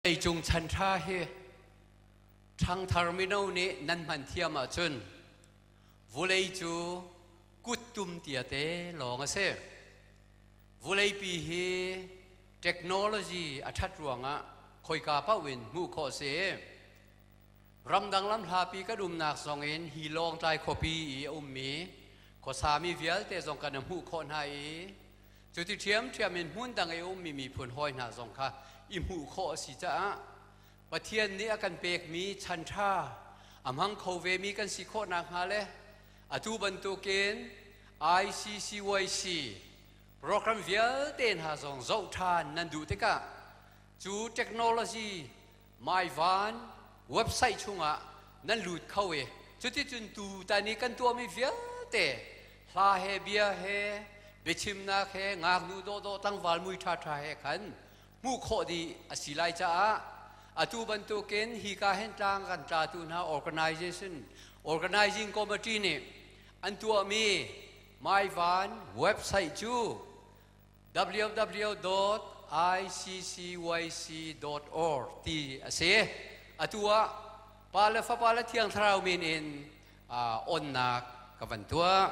Leicung chan ṭha hi ṭhangthar mino nih nan hman thiam ahcun vulei cu kuttum tia te lawng a si. Vuleipi hi technology a ṭhat ruangah khoika paoh in hmuh khawh a si. Ramdang lamhlapi kan umnak zongin hi Lawngtlai khuapi i a ummi khuasami vialte zong kan hmuh khawh hna i cuti ṭhiamṭhiam in hmun dang i ummi miphun hawi hna zong kha i hmuh khawh a si caah Pathian nih a kan pekmi chan ṭha a hmang kho vemi kan si khawh nakhnga le atu bantukin ICCYC program vialte hna zong zoh ṭhan nan duh tikah cu technology maivan website chungah nan lut kho i cuticun tu tan i kan tuahmi vialte hla he bia he biachimnak he ngaknu dawhdawh tlangval mui ṭhaṭha he khan hmuh khawh dih a si lai caah atu bantukin hika hen tlang kan tlatu hna organization organizing committee nih an tuahmi maivan website cu www.iccyc.org ti a si. Atu ah Pa le Fapa le Thiang Thlarau min in onnak ka van tuah.